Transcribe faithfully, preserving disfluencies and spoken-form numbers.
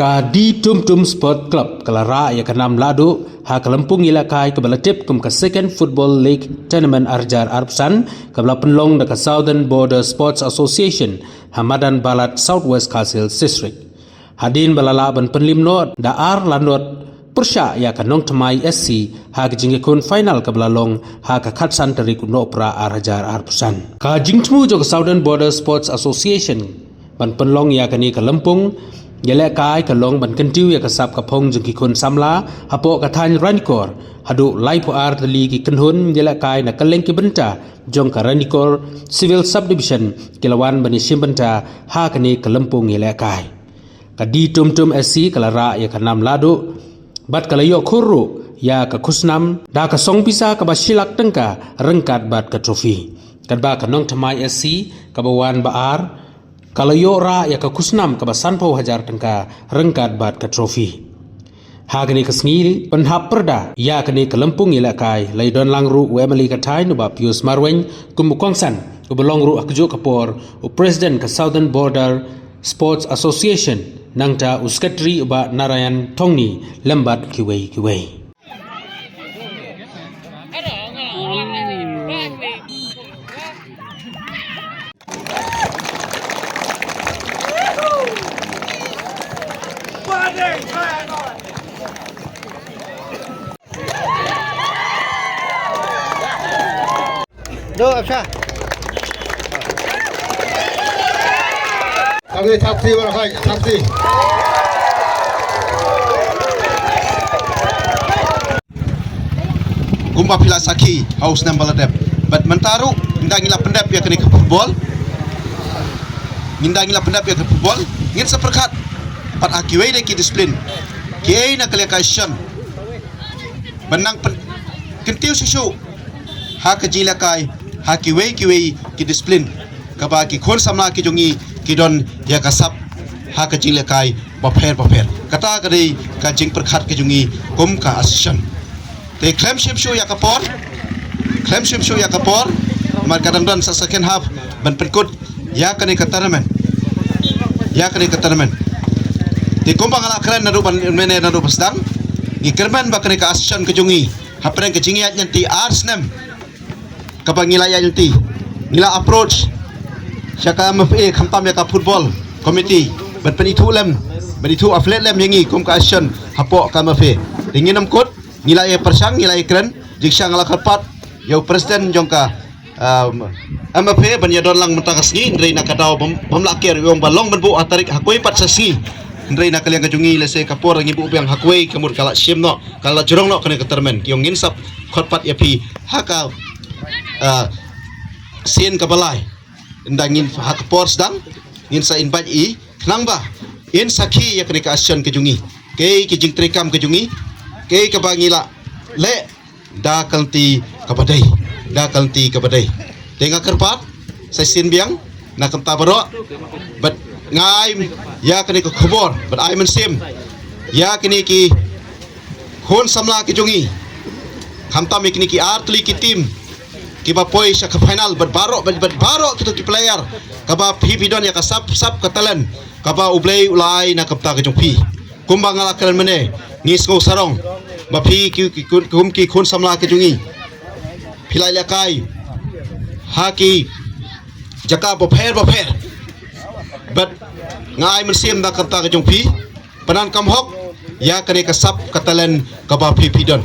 Ka D Tum Tum Sport Club ka la rah ïa ka nam lahduh ha ka lympung ïalehkai kaba la tip kum ka Second Football League Tournament ar hajar arphew san, kaba la pynlong da ka Southern Border Sports Association ha madan Balat, South West Khasi Hills District. Hadien ba la lah ban pynlip noh da ar la not pyrshah ïa ka Nongthymmai S C ha ka jingïakhun final kaba la long ha ka khatsan tarik u Nohprah ar hajar arphew san. Ka jingthmu jong ka Southern Border Sports Association ban pynlong ïa kane ka lympung ïalehkai ka long ban kyntiew ïa ka sap ka phong jong ki khun samla hapoh ka thaiñ Ranikor haduh laiphew ar tylli ki kynhun ïalehkai na kylleng ki bynta jong ka Ranikor Civil Subdivision ki la wan ban ïashim bynta ha kane ka lympung ïalehkai. Ka D Tum Tum S C ka la rah ïa ka nam lahduh bad ka la ïoh khur ruh ïa ka khusnam da ka song pisa kaba shi lak tyngka ryngkat bad ka trophy. Katba ka Nongthymmai S C kaba wan ba ar ka la ïoh rah ïa ka khusnam kaba sanphew hajar tyngka ryngkat bad ka trophy. Ha kane ka sngi pynhap pyrda ïa kane ka lympung ïalehkai la ïadon lang ruh u M L A ka thaiñ u Bah Pius Marwein kum u kongsan, uba long ruh ha kajuh ka por u President ka Southern Border Sports Association, nangta u Secretary u Bah Narayan Thongni lem bad kiwei kiwei. Dok, Absha. Kami taksi, wala khai, taksi. Kumba phi la sakhi ha u snem ba la dep. Bad mynta ruh, ynda ngi la pyndep ïa kane ka football. Ynda ngi la pyndep ïa ka football, ngin sa pyrkhat pat ha kiwei de ki discipline. Kiei na ka liang ka session. Ban nang pyn-, kyntiew shuh shuh ha ka jingïalehkai ha kiwei kiwei ki discipline kaba ki khun samla ki jong ngi ki don ïa ka sap ha ka jingïalehkai bapher bapher. Kata ka dei ka jingpyrkhat ka jong ngi kum ka association. Te khlem shim shuh ïa ka por, khlem shim shuh ïa ka por, namar ka dang don sa second half ban pynkut ïa kane ka tournament. Ïa kane ka tournament. Te kumba nga la kren naduh ban mynne naduh ba sdang, ngi kyrmen ba kane ka association ka jong ngi hapdeng ka jingïaid lynti ar snem kaba ngi la ïaid lynti, ngi la approach sha ka M F A khamtam ïa ka football committee ban pynithuh lem, ban ithuh affiliate lem ïa ngi kum ka association hapoh ka M F A. Te ngin ym kut, ngi la ïa pyrshang, ngi la ïa kren, jingshisha nga la kyrpad ïa u president jong ka, um, M F A ban ïa don lang mynta ka sngi, hynrei na ka daw bym, bym lah ker, u ong ba long ban buh ha tarik ha kawei pat sa sngi. Hynrei na ka liang ka jong ngi lehse ka por ngi buh biang ha kawei ka mut ka la shim noh, ka la jrong noh kane ka tournament. Ki ong ngin sa khot pat ïa phi ha ka, uh, sien kaba lai. Ynda ngin ha ka por sdang ngin sa invite i khnang ba in sakhi ïa kane ka association ka jong ngi. Kaei ki jingtreikam ka jong ngi, kaei kaba ngi la leh da ka lynti kaba dei, da ka lynti kaba dei. Te nga kyrpad sa shisien biang na ka bynta baroh bad nga ai ïa kane ka khubor bad ai mynsiem ïa kine ki khun samla ki jong ngi, khamtam ïa kine ki ar tylli ki team kiba poi sha ka final bad baroh, bad, bad baroh kito ki player kaba phi phi don ïa ka sap sap ka talent kaba U Blei u la ai na ka bynta ka jong phi. Kumba nga la kren mynne, ngi sngew sarong ba phi ki, ki, ki, kum ki khun samla ki jong ngi, phi la ïalehkai ha ki jaka bapher bapher. Bad nga ai mynsiem da ka bynta ka jong phi, pyndonkam hok ïa kane ka sap ka talent kaba phi phi don.